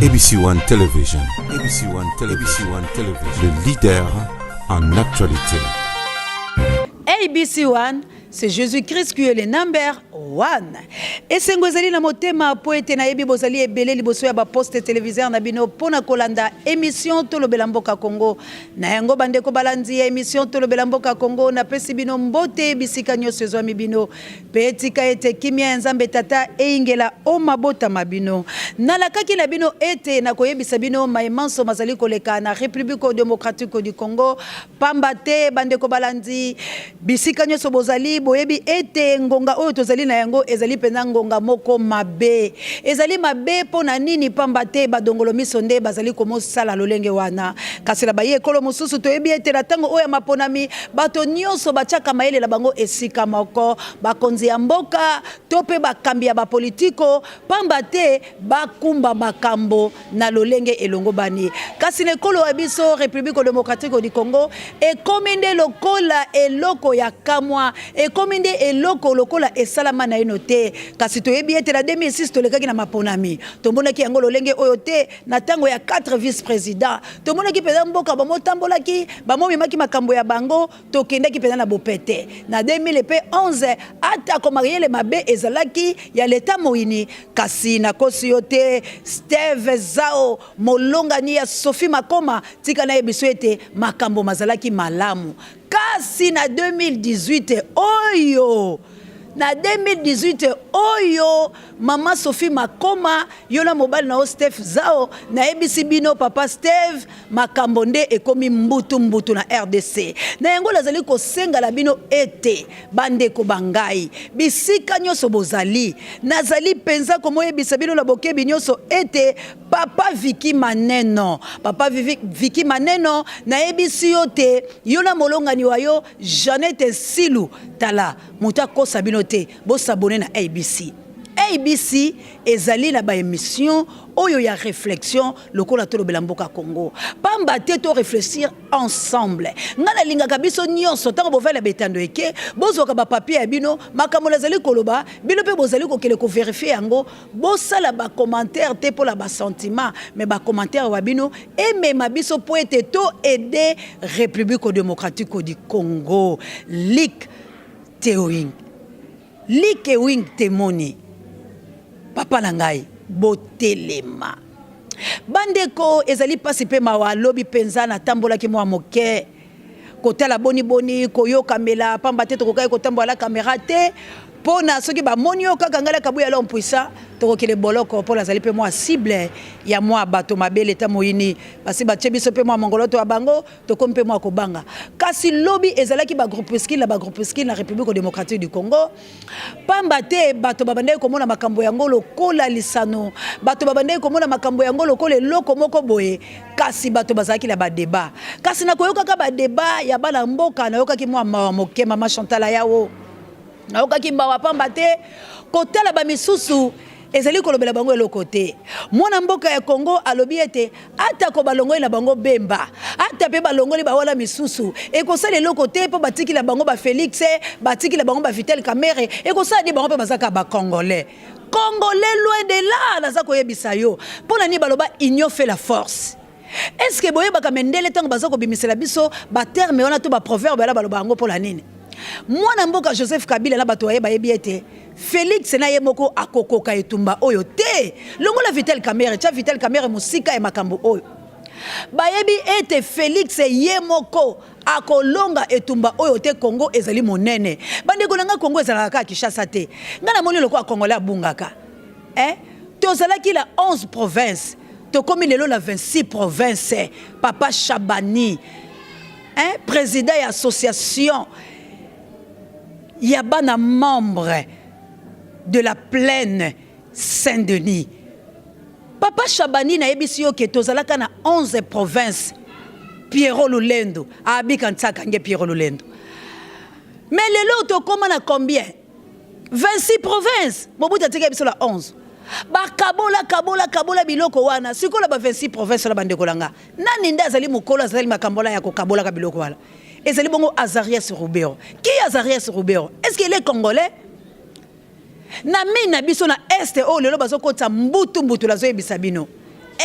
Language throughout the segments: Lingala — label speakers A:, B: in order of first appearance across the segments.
A: ABC One Television, ABC One Television, ABC One Television, le leader en actualité.
B: ABC One, c'est Jésus-Christ qui est le number one. Esengo ezali na motema po ete nayebi bozali ebele liboso ya baposte téléviseur na bino mpo na kolanda émission Tolobela Mboka Congo. Na yango bandeko balandi ya émission Tolobela Mboka Congo, napesi bino mbote bisika nyonso ezwami bino. Mpe tika ete kimia ya Nzambe Tata eyingela o mabota ma bino. Nalakaki na bino ete nakoyebisa bino maye manso mazali koleka na République démocratique du Congo. Pamba te bandeko balandi, bisika nyonso bozali, boyebi ete ngonga oyo tozali na yango ezali mpenza ngonga moko mabe. Ezali mabe mpo na nini? Pamba te badongolo miso nde bazali komosala lolenge wana. Kasi na baye ekolo mosusu, toyebi ete na ntango oyo ya maponami, bato nyonso batiaka mayele na bango esika moko, bakonzi ya mboka to mpe bakambi ya bapolitiko, pamba te bakumba makambo na lolenge elongobani. Kasi na ekolo ya biso République démocratique du Congo, ekomi nde lokola eloko ya kamwa, ekomi nde eloko lokola esalama naino te. Kasi toyebi ete na 2006 tolekaki na maponami, tomonaki yango lolenge oyo te. Na ntango ya 4 vice président, tomonaki mpenza mboka bamotambolaki, bamomemaki makambo ya bango, tokendaki mpenza na bopete. Na 2011, atako mayele mabe ezalaki ya leta moyini, kasi nakosi yo te, Steve Zao, molongani ya Sophie Makoma, tika nayebi biso ete makambo mazalaki malamu. Kasi na 2018 oyo, na 2018 oyo, mama Sophie Makoma, yo na mobali na yo Steve Zao, nayebisi bino, papa Steve, makambo nde ekomi mbutu mbutu na RDC. Na yango nazali kosengala bino ete bandeko bangai, bisika nyonso bozali, nazali mpenza komoyebisa bino na bokebi nyonso ete papa Viki Maneno, papa Viki Maneno, nayebisi yo te, yo na molongani wa yo Jeannette Silu, tala, moto akosa bino te, bosabone na ABC. ABC ezali na baémission oyo ya réflexion lokola Tolobela Mboka Congo, pamba te to réfléchir ensemble. Ngai nalingaka biso nyonso, ntango bovela betando eke, bozwaka bapapier ya bino, makambo nazali koloba, bino mpe bozali kokende kovérifier yango. Bosala bacommentaire te mpola basentiment, mais bacommentaire wa bino emema biso mpo ete to aider République démocratique du Congo. Lik teoing like wing temoni, papa na ngai, botelema. Bandeko, ezali mpasi mpe mawa. Alobi mpenza natambolaki mwa moke kotala boniboni koyokamela, pamba te tokokaki kotambola kamera te, mpo na soki bamoni yo kaka ngai Kabuya l'homme puissant, tokokende boloko, mpo nazali mpe mwa cible ya mwa bato mabele ta moyini, basi batie biso mpe mwa mongoloto ya bango, tokomi mpe mwa kobanga. Kasi lobi ezalaki bagroupuscule na bagroupuscule na République démocratique du Congo, pamba te bato babandaki komona makambo yango lokola lisano, bato babandaki komona makambo yango lokola eloko moko boye. Kasi bato bazalaki na badébat. Kasi nakoyokaka badébat ya bana mboka, nayokaki mwa mawa moke. Mama Chantal Ayawo, nayokaki mawa, pamba te kotala bamisusu ezali kolobela bango eloko te. Mwana mboka ya Congo alobi ete atako balongoli na bango Bemba, ata mpe balongoli bawana misusu, ekosala eloko te, mpo batikila bango baFélix, batikila bango baVital Kamerhe, ekosala nini? Bango mpe bazaka bacongolais. Congolais, loin de là. Naza koyebisa yo mpo na nini baloba "union fait la force". Est ce que boyebaka mendele ntango baza kobimisela biso baterme wana to baproverbe wana, baloba yango mpo na nini? Mwana mboka Joseph Kabila na bato baye bayebi ete Félix na ye moko akokoka etumba oyo te. Longola Vital Kamerhe, tia Vital Kamerhe mosika ya makambo oyo. Bayebi ete Félix ye moko akolonga etumba oyo te. Congo ezali monene, bandeko na ngai. Congo ezalaka kaka Kinshasa te. Ngai namoni lokola Congolais abungaka, eh? Tozalaki la 11 province, tokomi lelo na 26 province. Papa Chabani, hein? Président ya association ya bana membre de la plaine Saint-Denis, papa Chabani, nayebisi yo ke tozalaka na 11 province. Pierrot Lulendo abika ntiaka nge Pierrot Lulendo. Mais lelo tokóma na combien? 26 province. Mobutu atikaki biso la 11, bakabola kabola kabola biloko wana. Sikoyo ba 26 province wana, bandeko na nga, nani nde azali mokolo azali makambo wana ya kokabolaka biloko wana? Ezali bongo Azarias Ruberwa. Qui Azarias Ruberwa? Est ce qu'il est congolais? Na mine na biso na Est oyo lelo bazokotisa mbutu mbutu, nazoyebisa bino.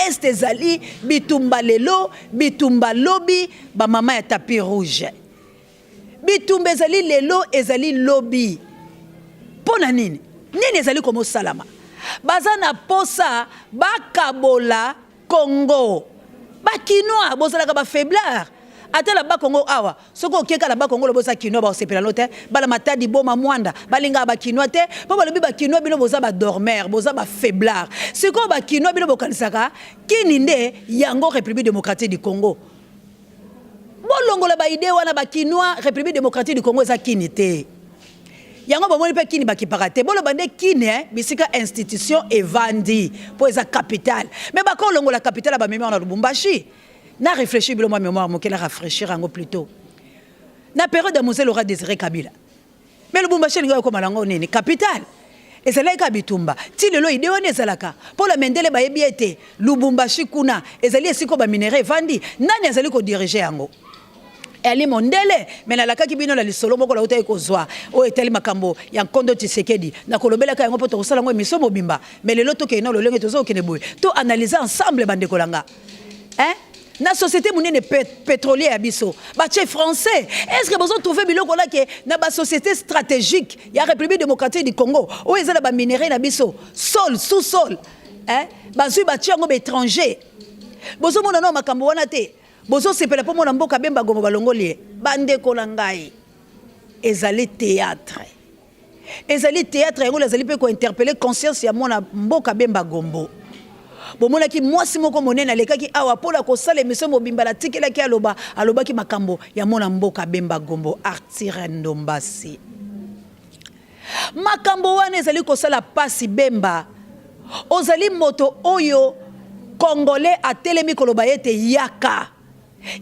B: Est ezali bitumba lelo, bitumba lobi, ba mama ya tapis rouge. Bitumba ezali lelo, ezali lobi. Mpo na nini? Nini ezali komosalama? Baza na posa bakabola Congo. Ba kinois bozalaka ba faiblard. Ata na Bas-Congo awa soki oke kaka na Bas-Congo olobi oza kinois bakosepela no te. Bana Matadi, Boma, Muanda balingaka ba kinois te po balobi ba kinois bino boza ba dormeur, boza ba faiblard. Sikoyo ba kinois bino bokanisaka Kin nde yango Republique democratique du Congo. Bolongola ba idee wana ba kinois, Republique democratique du Congo eza Kin te. Yango bomoni pe Kin bakipaka te. Boloba nde Kin eh, bisika institution evandi po eza capitale. Mais bako longola capitale ba memi yango na Lubumbashi. Na reflechir bilo mwa memoire moke na rafraîchir yango plutot. Na periode ya Mzee Laurent Desire Kabila. Mais Lubumbashi elingi ekoma nango nini? Capitale. Ezalaki kaka bitumba. Ti lelo idee wana ezalaka. Po la mindele bayebi ete Lubumbashi kuna ezali esika oyo ba minerais evandi. Nani azali ko diriger yango? Ali mondele. Mais nalakaki bino na lisolo moko nautaki kozwa oyo etali makambo ya Nkondo Tshisekedi. Nakolobelaka yango mpo tokosala yango emission mobimba. Mais lelo tokende na lolenge tozokende boye. To analyser ensemble bandeko na nga. Hein? Na société munene pétrolier ya biso batie français. Est-ce que bozo trouver biloko là ke na ba société stratégique ya République démocratique du Congo oyo eza na ba minerais na biso sol sous-sol, hein? Bazui batie yango ba étranger. Bozo mona no makambo wana te. Bozo sepela po mona mboka Bemba Gombo balongoli ye. Bandeko na ngai, ezali théâtre. Ezali theatre yango nazali pe ko interpeller conscience ya mwana mboka Bemba Gombo. Bomonaki mwasi moko monene alekaki awa mpo na kosala emission mobimba natikelaki aloba, alobaki makambo ya mwana mboka Bemba Gombo Arthur Ndombasi. Makambo wana ezali kosala pasi Bemba. Ozali moto oyo Congolais atelemi koloba ete yaka.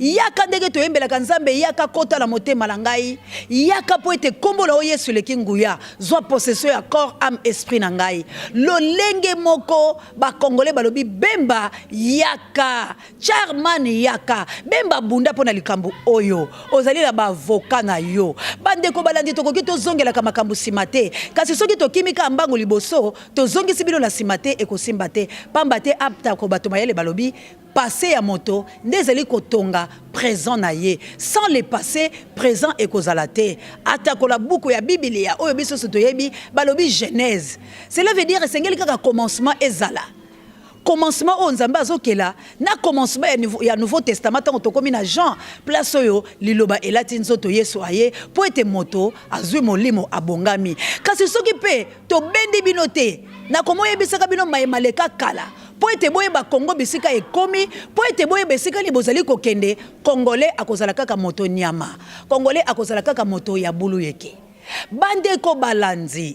B: Yaka ndenge toyembelaka Nzambe, yaka kota na motema na ngai, yaka mpo ete nkombo na yo Yesu eleki nguya, zwa possession ya corps, ame, esprit na ngai. Lolenge moko ba Congolais balobi Bemba yaka, Charman yaka, Bemba bunda mpo na likambo oyo, ozali na ba avocats na yo. Bandeko balandi tokoki tozongelaka makambo sima te, kasi soki tokimi kaka mbangu liboso, tozongisi bino na sima te, ekosimba te, pamba te atako bato mayele balobi Passe ya moto nde ezali kotonga present na ye. Sans le passe, present ekozala te. Atakola buku ya Bibilia oyo biso nyonso toyebi, balobi Genèse. Cela veut dire esengeli kaka commencement ezala. Commencement oyo Nzambe azokela na commencement ya, ya Nouveau Testament ntango tokomi na Jean, place oyo liloba elati nzoto Yesu aye mpo ete moto azwi molimo abongami. Kasi soki mpe tobendi bino te, nakomoyebisaka bino maye maleka kala Mpo ete boyeba Congo bisika ekomi, mpo ete boyeba esika nini bozali kokende, Congolais akozala kaka moto nyama. Congolais akozala kaka moto ya buluyeke. Bandeko balandi,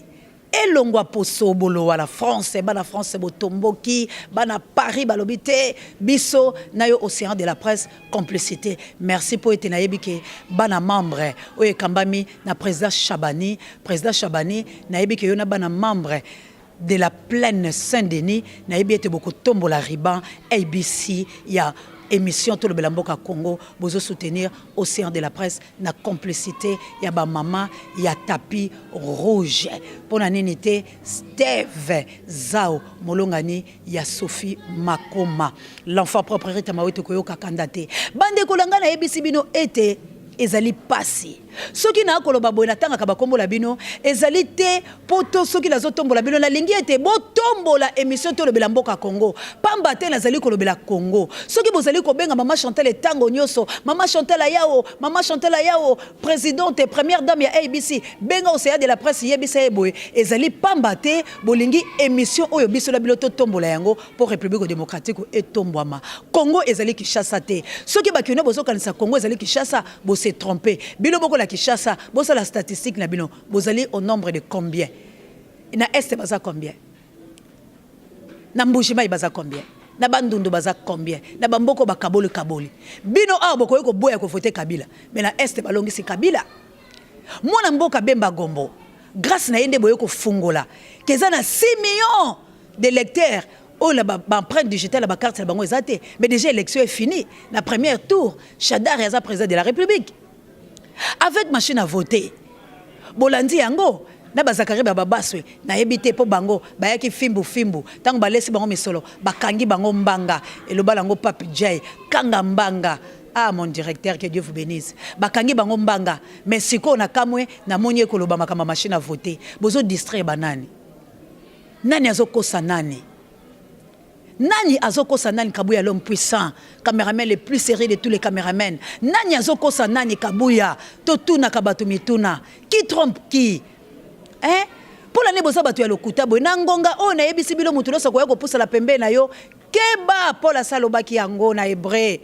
B: elongwa poso bolowa na France, bana France botomboki, bana Paris balobi te, biso na yo Ocean de la presse complicité. Merci mpo ete nayebi ke bana membre oyo ekambami na président Chabani, président Chabani, nayebi ke yo na bana membre de la plaine Saint Denis nayebi ete bokotombola ruban ABC ya émission tolobela mboka Congo bozo soutenir Océan de la presse na complicité ya ba mama ya tapis rouge pona nini te Steve Zao molongani ya Sophie Makoma l'enfant propre Rita Mawete koyoka kanda te bandeko na ngai nayebisi bino ete ezali pasi soki na koloba boye natangaka bakombo na bino ezali te po to soki nazotombola bino nalingi ete botombola emission tolobela mboka Congo pamba te nazali kolobela Congo soki bozali kobenga mama Chantal etango nyonso mama Chantal ayao mama Chantal ayao présidente première dame ya ABC benga Océan de la presse yebisa ye boye ezali pamba te bolingi emission oyo biso na bino totombola yango po République démocratique etombwama Congo ezali Kinshasa te soki bakino bozokanisa Congo ezali Kinshasa bo se tromper bino boko na Kinshasa bosala statistique na bino bozali au nombre de combien na Est baza combien na Mbujimayi baza combien na Bandundu baza combien na bamboko bakaboli kaboli bino awa bokoki koboya kovote Kabila mais na Est balongisi Kabila mwana mboka Bemba Gombo grâce na ye nde boye kofungola keza na 6 millions de lecteurs oyo na ba empreinte digitale ya ba carte na bango eza te mais déjà élection est finie na première tour Shadary aza président de la République avec machine à voter bolandi yango. Na ba Zacharie Bababaswe nayebi te po bango bayaki fimbu fimbu tango balesi bango misolo bakangi bango mbanga eloba nango Pape Jay kanga mbanga ah mon directeur que Dieu vous benisse bakangi bango mbanga mais sikoyo nakamwe namoni ye koloba makambo ya machine à voter bozo distraire ba nani nani azokosa nani Nani azo kosa nani kabuya l'homme puissant cameraman le plus serieux de tous les cameramen nani azo kosa nani kabuya to tunaka batu mituna qui trompe qui hein pona nini boza batu ya lokuta boye na ngonga oyo nayebisi bino mutu nyonso akoya kopusana pembeni na yo keba Paul asi alobaki yango na hebreu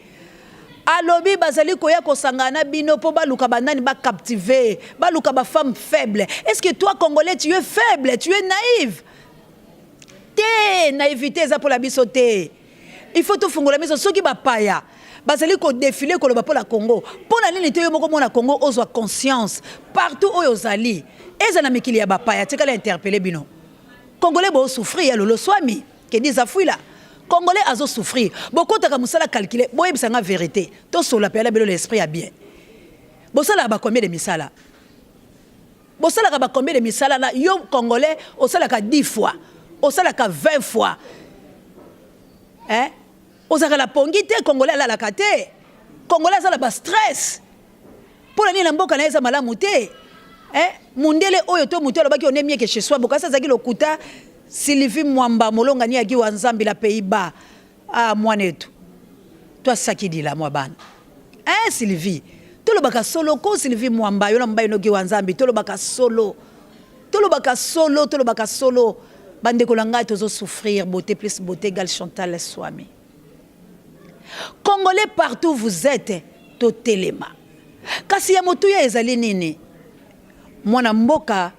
B: alobi bazali koya kosangana na bino mpo baluka banani ba captive baluka ba femme faible est ce que toi congolais tu es faible tu es naïve Te, naïvete eza mpo na biso te. Il faut tofungola miso soki bapaya bazali ko defiler koloba mpo na Congo. Mpo na nini te yo moko mwana Congo ozwa conscience partout oyo ozali. Eza na mikili ya bapaya tikala interpeller bino. Congolais bo souffrir ya lolo swami kedi zafuila. Congolais azo souffrir. Bokotaka musala calculer boyebisa nga verite. Tosola pela bino l'esprit ya bien. Bosalaka ba combien de misala? Bosalaka ba combien de misala na yo congolais osalaka 10 fois osalaka 20 fois eh ozalaka na pongi te congolais alalaka te congolais aza na ba stress mpo na nini na mboka na ye eza malamu te eh mundele oyo to moto alobaki on est mieux que chez soi bokasi azalaki lokuta Sylvie Mwamba molongani ya Giwa Nzambi la Pays-Bas Ah mwanetu twasakidila mwa bana eh Sylvie tolobaka solo ko Sylvie Mwamba yo na mobali noki wa Nzambe tolobaka solo tolobaka solo tolobaka solo bandeko na ngai tozo souffrir beauté plus beauté égale Chantal Swami Congolais partout vous êtes totelema kasi ya motuya ezali nini mwana mboka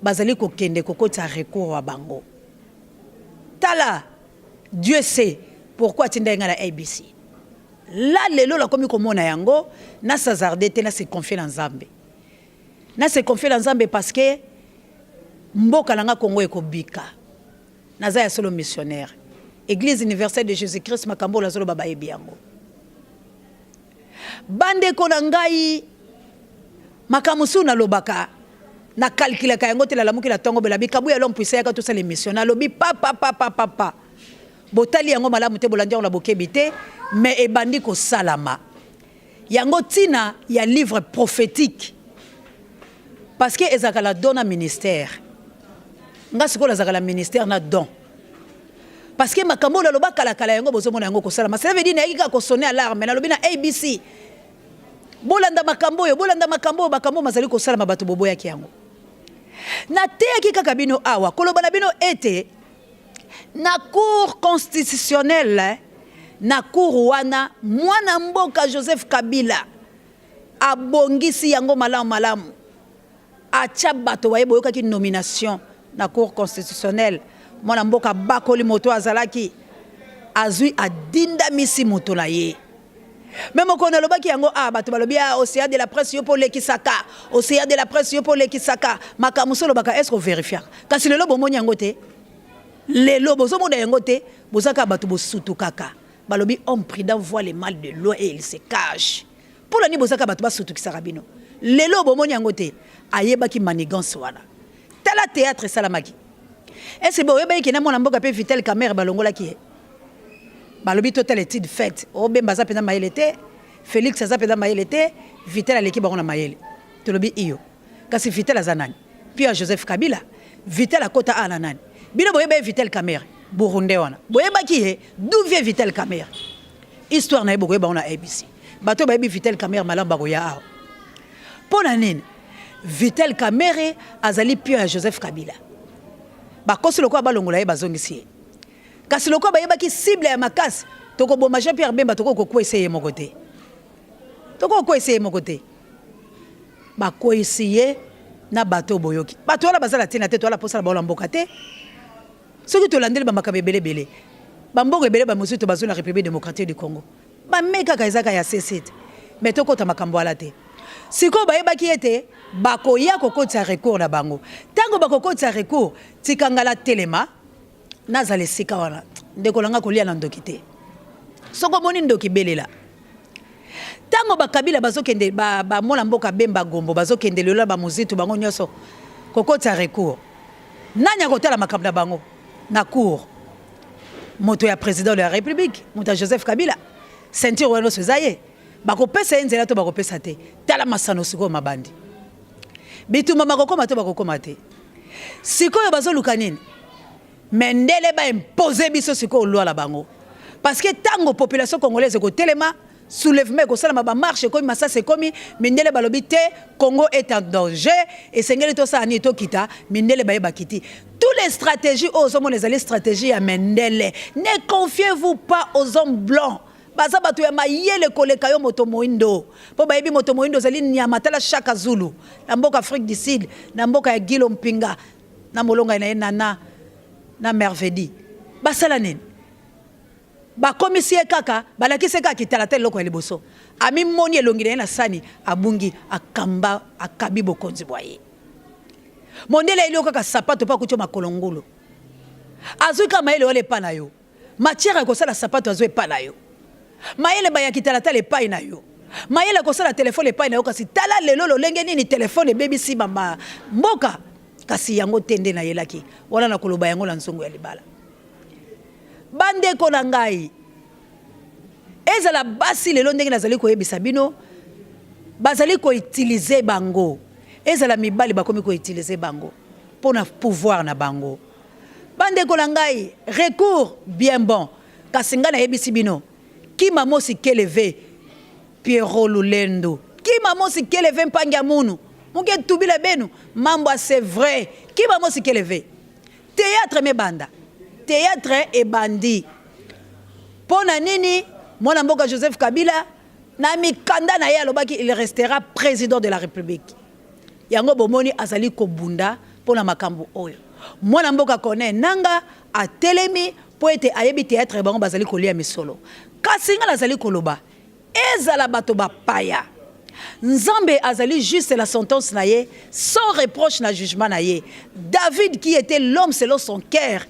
B: bazali kokende kokotisa recours wa bango tala Dieu sait pourquoi atindaki ngai na ABC. La lelo nakomi komona yango, na s'hasarder te, na se confier na Nzambe. Na se confier na Nzambe parce que mboka na nga Congo ekobika. Naza ya solo missionnaire. Eglise universelle de Jésus-Christ makambo oyo nazoloba bayebi yango. Bandeko na ngai makambo mosusu nalobaka na calculaka yango te nalamuki na tongo belabi kabuya l'homme puissant yaka tosala émission nalobi papa papa papa botali yango malamu te bolandi yango na bokebi te mais ebandi kosalama yango ntina ya livre prophétique parce que ezalaka na don na ministère nga sikoyo nazalaka na ministère na don parce que makambo oyo naloba kalakala yango bozomona yango kosalama cela veut dire nayaki kaka kosone alarme nalobi na abc Bolanda makambo oyo, bolanda makambo oyo, makambo oyo mazali kosalama, bato boboyaki yango. Nateyaki kaka bino awa, koloba na bino ete na cour constitutionnelle, na cour wana, mwana mboka Joseph Kabila abongisi yango malamu malamu, atia bato baye boyokaki nomination na cour constitutionnelle, mwana mboka abakoli moto azalaki, azwi adindamisi moto na ye. Mais mokolo nalobaki yango ah bato balobi ah océan de la presse yo mpo olekisaka océan de la presse yo mpo olekisaka makambo mosusu olobaka est ce que overifiaka kasi lelo bomoni yango te lelo bozomona yango te boza kaka bato bosutukaka balobi homme prudent voit le mal de loin et il se cache mpo na nini boza kaka bato basutukisaka bino lelo bomoni yango te ayebaki manigance wana tala théâtre esalamaki est ce que boyebaki ke na mwana mboka mpe Vital Kamerhe balongolaki ye Balobi totala etude faite. Oh Bemba aza penza mayele te, Felix aza penza mayele te, Vital aleki bango na mayele. Tolobi iyo. Kasi Vital aza nani? Pio ya Joseph Kabila. Vital akota awa na nani? Bino boyeba ye Vital Kamerhe, Burundais wana. Boyebaki ye? D'où vient Vital Kamerhe? Histoire na ye bokoyeba yango na ABC. Bato bayebi Vital Kamerhe malamu bakoya awa. Mpo na nini? Vital Kamerhe azali pio ya Joseph Kabila. Bakosi lokola balongola ye bazongisi ye. Kasi lokola bayebaki cible ya makasi, tokoboma Jean Pierre Bemba, tokoki kokweyisa ye moko te. Tokoki kokweyisa ye moko te. Bakweyisi ye na bato oyo boyoki. Bato wana baza na ntina te, toala mposa na bango na mboka te. Soki tolandeli ba makambo ebele ebele, ba mbongo ebele ba mosusu bazwi na République démocratique du Congo. Ba me kaka eza kaka ya sese te. Mais tokota makambo wana te. Sikoyo bayebaki ete bakoya kokotisa recours na bango. Tango bakokotisa recours, tika ngai natelema. Nazala esika wana ndeko na nga kolia na ndoki te soki omoni ndoki belela ntango bakabila bazokende bamwana mboka bemba gombo bazokende lelo na bamozitu bango nyonso. Kokotisa recours. Nani akotala makambo na bango na cour? Moto ya président de la République, moto ya Joseph Kabila. Ceinture wana nyonso eza ye. Bakopesa ye nzela to bakopesa te? Tala masano sikoyo mabandi. Bitumba bakokoma to bakokoma te? Sikoyo bazoluka nini? Mendele ba imposer biso sikoyo loi na bango. Parce que tango population congolaise ekotelema, soulèvement ekosalama, ba marche ekomi, masasi ekomi, mindele balobi te, Congo est en danger, esengeli tosala nini, tokita, mindele baye bakiti. Toutes les stratégies oyo ozomona ezali stratégie ya mindele. Ne confiez-vous pas aux hommes blancs. Baza bato ya mayele koleka yo moto moindo. Po bayebi moto moindo ozali nyama, tala Shaka Zulu na mboka Afrique du Sud, na mboka ya Gilo Mpinga, na molonga na ye Nana na Mervedi. Basala nini? Bakomisi ye kaka, balakisi ye kaka kitala ta eloko ya liboso. Amimoni elongi na ye na sani, abungi, akamba, akabi bokonzi bwa ye. Mondele ayeli yo kaka sapato mpo akuti yo makolo ngulu. Azwi kaka mayele wana epa na yo. Matière ya kosala sapato azwi epa na yo. Mayele ba ya kitalatala epai na yo. Mayele ya kosala telefone epai na yo, kasi tala lelo lolenge nini telefone ebebisi ba mboka. Kasi yango te nde nayelaki wana na koloba yango na nzungu ya libala. Bandeko na ngai, ezala basi lelo ndenge nazali koyebisa bino, bazali koutilize bango, ezala mibali bakomi koutilize bango mpo na pouvoir na bango. Bandeko na ngai, recours bien bon, kasi ngai nayebisi bino, kima mosi keleve Pierrot Lulendo, kima mosi keleve mpangi ya munu muke tubila benu mambo c'est vrai, kima mosi keleve. Theatre mebanda, theatre ebandi. Mpo na nini mwana mboka Joseph Kabila na mikanda na ye alobaki il restera président de la République. Yango bomoni azali kobunda mpo na makambo oyo. Mwana mboka Corneille Nangaa atelemi mpo ete ayebi theatre bango bazali kolia misolo. Kasi nga nazali koloba ezala bato bapaya. Nzambe azali juste na sentence na ye, sans reproche na jugement na ye. David qui était l'homme selon son cœur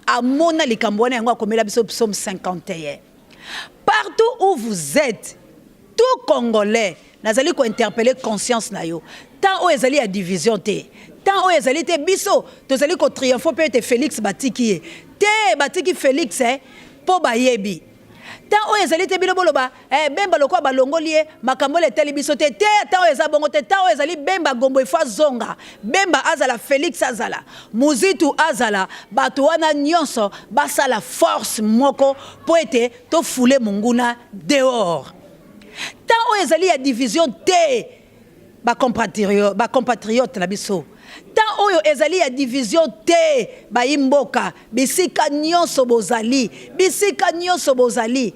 B: amona likambo wana, yango akomela biso psaume 51. Partout où vous êtes, tout Congolais, nazali ko interpeller conscience na yo. Tant oyo ezali ya division te, tant oyo ezali te biso tozali ko triompher pe ete Félix batiki ye te, batiki Félix po bayebi. Tant oyo ezali te bino boloba Bemba lokola balongoli ye makambo oyo etali biso te, te, tant oyo eza bongo te, tant oyo ezali Bemba Gombo ifo azonga, Bemba azala, Félix azala, Muzitu azala, bato wana nyonso basala force moko po ete tofule monguna dehors. Tant oyo ezali ya division te, ba compatriote na biso, tant oyo ezali ya division te, bayi mboka bisika nyonso bozali, bisika nyonso bozali,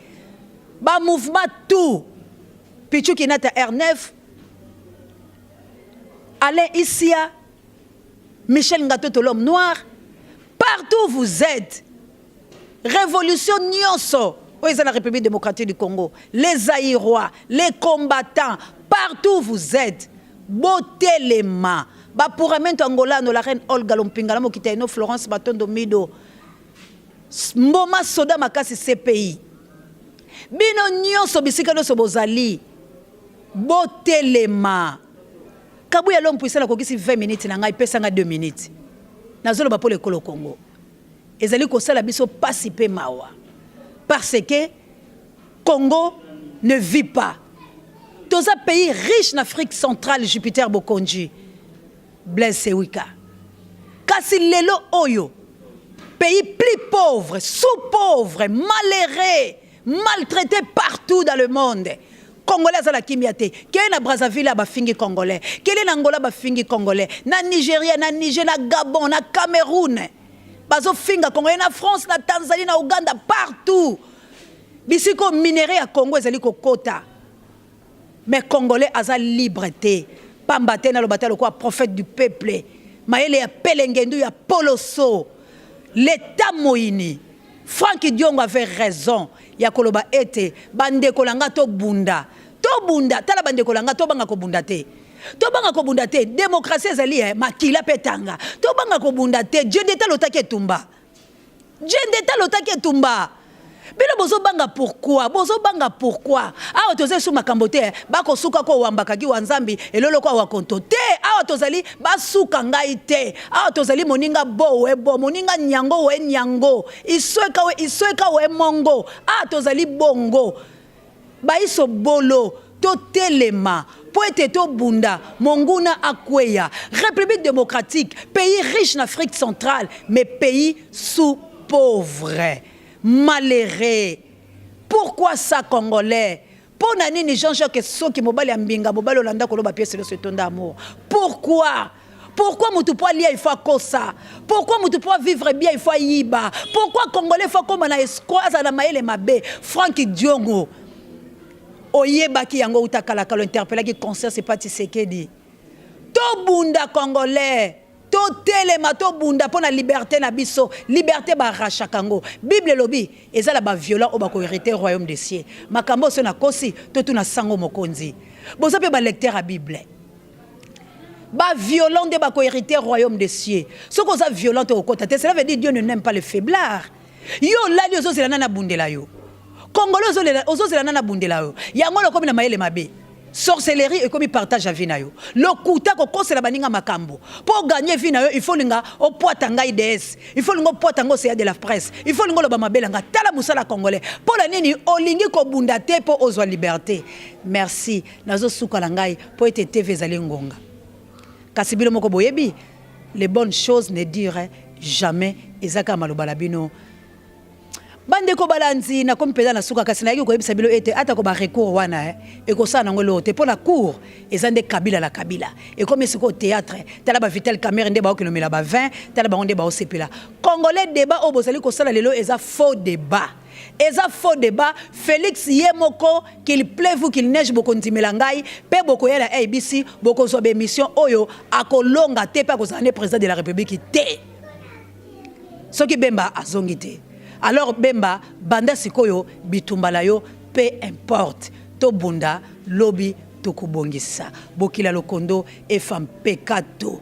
B: ba mouvement tout, Pichu Kinata R9, Alain Isia, Michel Ngatoto l'homme noir, partout vous êtes, révolution nyonso oyo eza na République démocratique du Congo, les Zaïrois, les combattants, partout vous êtes, botelema. Ba puramento angolano, la reine Olga Lompinga, la mokita eno Florence Batondo Mido, Mboma Soda Makasi CPI. Bino nyonso bisika nyonso bozali, botelema. Kabuya l'homme puissant akokisi 20 minutes na ngai, pesa nga 2 minutes. Nazoloba po lekolo Congo. Ezali kosala biso pasi pe mawa. Parce que Congo ne vit pas. Toza pays riche na Afrique centrale, Jupiter Bokonji, Blaise Sewika. Kasi lelo oyo, pays plus pauvre, sous pauvre, malheureux, maltraité partout dans le monde. Congolais azala kimia te. Kele na Brazzaville bafingi Congolais. Kele na Angola bafingi Congolais. Na Nigeria, na Niger, na Gabon, na Cameroun. Bazo finga Congolais na France, na Tanzanie, na Ouganda, partout. Bisiko minerai ya Congo ezali kokota. Mais Congolais aza libre te. Pamba te naloba te lokola prophète du peuple. Mayele ya pelengendu ya poloso. L'état moyini. Franck Diongo avait raison ya koloba ete bandeko na nga tobunda. Tobunda, tala bandeko na nga tobanga kobunda te. Tobanga kobunda te, démocratie ezali makila pe tanga. Tobanga kobunda te, Dieu d'État lotaki etumba. Dieu d'État lotaki etumba. Bino bozobanga pourquoi? Bozobanga pourquoi? Awa tozali su makambo te, bakosuka ko wambaka ki wa Nzambi elolo ko wa konto te. Awa tozali basuka ngai te. Awa tozali moninga bo we bo, moninga nyango we nyango, isweka we isweka we mongo. Awa tozali bongo. Baiso bolo totelema mpo ete tobunda monguna akweya. République démocratique, pays riche na Afrique centrale, mais pays sous pauvre. Malheureux. Pourquoi ça congolais? Mpo na nini Jean-Jacques Soki mobali ya mbinga mobali olanda koloba pièce nyonso etonda amour? Pourquoi? Pourquoi mutu po alia il faut akosa? Pourquoi mutu po vivre bien il faut ayiba? Pourquoi congolais faut akoma na escroc azala na mayele mabe? Franck Diongo oyebaki yango uta kala kala interpellaki conscience epa Tshisekedi. Tobunda congolais, totelema tobunda mpo na liberté na biso. Liberté barachaka yango. Bible elobi eza na baviolent oyo bakoherite royaume des cieux. Makambo oyo nakosi totuna sango mokonzi. Boza mpe balecteur ya Bible. Ba violent nde bakohériter royaume des cieux. Soki oza violent te okota te. Cela veut dire Dieu ne n'aime pas le faiblard. Yo olali ozozela nani abundela yo? Congolais ozozela nani abundela yo? Yango wana okomi na mayele mabe. Sorcellerie ekomi partage ya vie na yo. Lokuta kokosela baninga makambo. Mpo gagner vie na yo, il faut linga opwata ngai DS. Il faut linga opwata ngo océan de la presse. Il faut linga oloba mabe nga. Tala mosala congolais. Mpo na nini olingi kobunda te mpo ozwa liberté? Merci. Nazosuka na ngai mpo ete TV ezali ngonga. Kasi bino moko boyebi, les bonnes choses ne durent jamais. Eza kaka maloba na bino. Bandeko balandi, nakomi mpenza na suka, kasi nayaki koyebisa bino ete atako barecours wana ekosala nango eloko te mpo na cour eza nde Kabila na Kabila. Ekomi sikoyo théâtre. Tala ba Vital Kamerhe nde baokilomela ba 20, tala bango nde baosepela. Congolais, débat oyo bozali kosala lelo eza faux débat. Eza faux débat. Félix ye moko, qu'il pleuve ou qu'il neige, bokondimela ngai mpe bokoya na ABC, bokozwa baémission oyo akolonga te mpe akozala ne président de la République te soki Bemba azongi te. Alors Bemba, banda sikoyo bitumba na yo, peu importe, tobunda lobi tokobongisa. Bokila lokondo efa mpekato.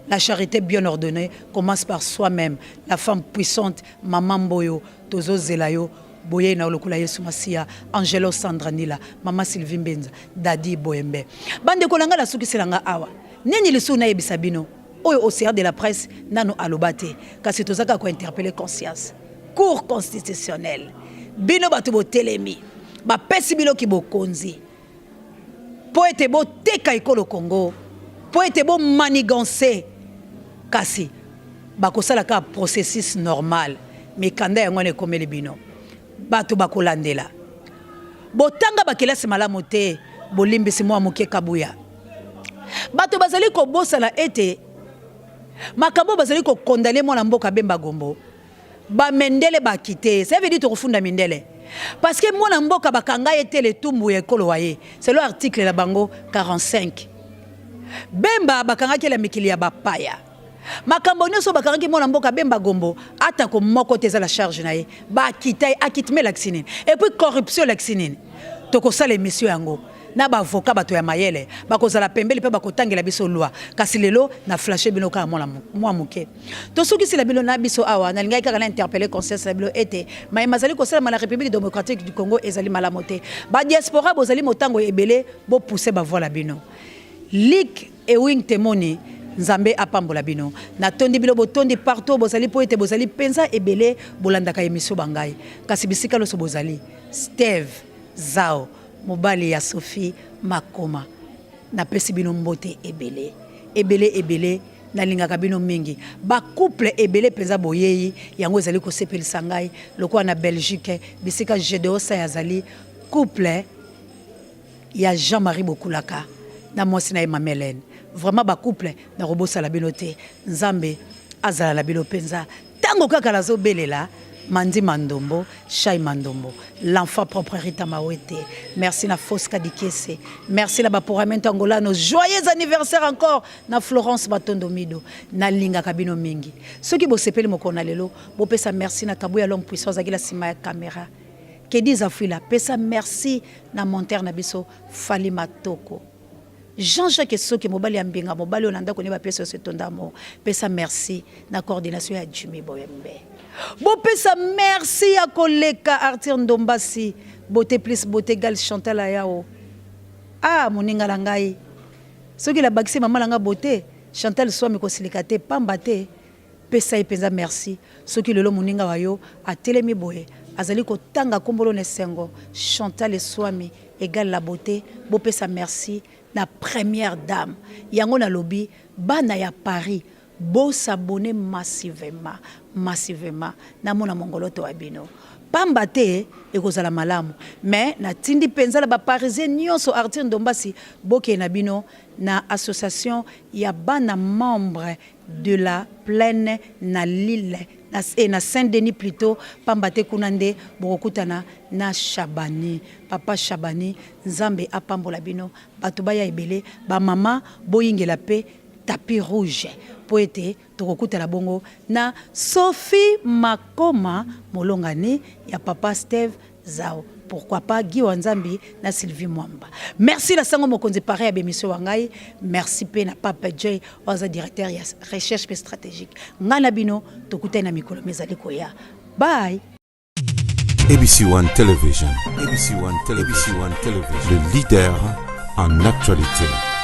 B: La charité bien ordonnée commence par soi-même. La femme puissante, mama Mboyo, tozozela yo boyei na lokola Yesu Masiya. Angelo Sandra Nila, mama Sylvie Mbenza, Dadi Boyembe, bandeko na ngai, nasukisela nga awa. Nini lisusu nayebisa bino oyo océan de la presse nano aloba te? Kasi toza kaka kointerpeller conscience. Cour constitutionnelle, bino bato botelemi, bapesi bino bokonzi mpo ete boteka ekolo Congo, mpo ete bomanigancer, kasi bakosala kaka processus normal. Mikanda yango wana ekomeli bino, bato bakolandela. Botanga bakelasi malamu te, bolimbisi mwa moke. Kabuya, bato bazali kobosana ete makambo bazali kokondane mwana mboka Bemba Gombo, bamendele bakite. Ça veut dire tokofunda mindele parce que mwana mboka bakanga ye te letumbu ya ekolo wa ye. Selon article na bango 45, Bemba bakangaki na mikili ya bapaya. Makambo nyonso bakangaki mwana mboka Bemba Gombo, atako moko te eza la charge na ye. Bakita ye akitime elakisi nini? Et puis corruption elakisi nini? Tokosala émission yango na baavocat, bato ya mayele bakozala pembeli mpe bakotangela biso loi. Kasi lelo na flashe bino kaka mwa moke. Tosukisila bino na biso awa. Nalingaki kaka na interpeller conscience na bino ete mayema azali kosalama na République démocratique du Congo ezali malamu te. Badiaspora bozali motango ebele, bopousse bavoix na bino. Lik Ewing Temoni, Nzambe apambola bino. Natondi bino botondi partout bozali mpo ete bozali mpenza ebele bolandaka émission bangai. Kasi bisika nyonso bozali, Steve Zao, mobali ya Sophie Makoma, napesi bino mbote ebele ebele ebele. Nalingaka bino mingi. Bacouple ebele mpenza boyei, yango ezali kosepelisa ngai. Lokola na Belgique, bisika Gedeon Sai azali, couple ya Jean-Marie Bokulaka na mwasi na ye Mama Hélène, vraiment bacouple nakobosala bino te. Nzambe azala na bino mpenza. Ntango kaka nazobelela Mandi Mandombo, Shai Mandombo, l'enfant propre Rita Mawete, merci na Fosca Dikese, merci na baporamento angolano. Joyeux anniversaire encore na Florence Batondo Mido. Nalingaka bino mingi. Soki bosepeli mokolo na lelo, bopesa merci na Kabuya l'homme puissant azalaki na nsima ya caméra. Kedi Zafuila, pesa merci na monteur na biso Fali Matoko. Jean-Jacques Soki, mobali ya mbinga, mobali oyo na ndako ne bapesa yo etonda mo. Pesa merci na coordination ya Jimmy Boyembe. Bopesa merci ya koleka Arthur Ndombasi, beauté plus beauté égale Chantal Ayao. Ah moninga na ngai, soki nabakisi mama na ngai beauté, Chantal Swami kosilika te, pamba te pesa ye mpenza merci. Soki lelo moninga wa yo atelemi boye azali kotanga nkombo na esengo, Chantal Swami égale la beauté, bopesa merci na première dame. Yango nalobi bana ya Paris bo s'abonner massivement, massivement namona mongoloto wa bino. Pamba te ekozala malamu. Mais natindi mpenza na ba parisien nyonso Arthur Ndombasi bokende na bino na association ya bana membre de la plaine na Lille na, eh, na Saint-Denis plutôt, pamba te kuna nde bokokutana na Shabani, papa Shabani. Nzambe apambola bino, bato baya ebele, ba mama boyingela pe tapis rouge po ete tokokutana bongo na Sophie Makoma molongani ya papa Steve Zao, pourquoi pas Guy Wanzambi na Sylvie Mwamba. Merci na sango mokonzi pareil ya bemission wa ngai, merci pe na Pape Joy oza directeur ya recherche pe stratégique. Ngai na bino tokutani na mikolo mizali koya. Bye.
A: ABC One Television, ABC One Television, ABC One Television, le leader en actualité.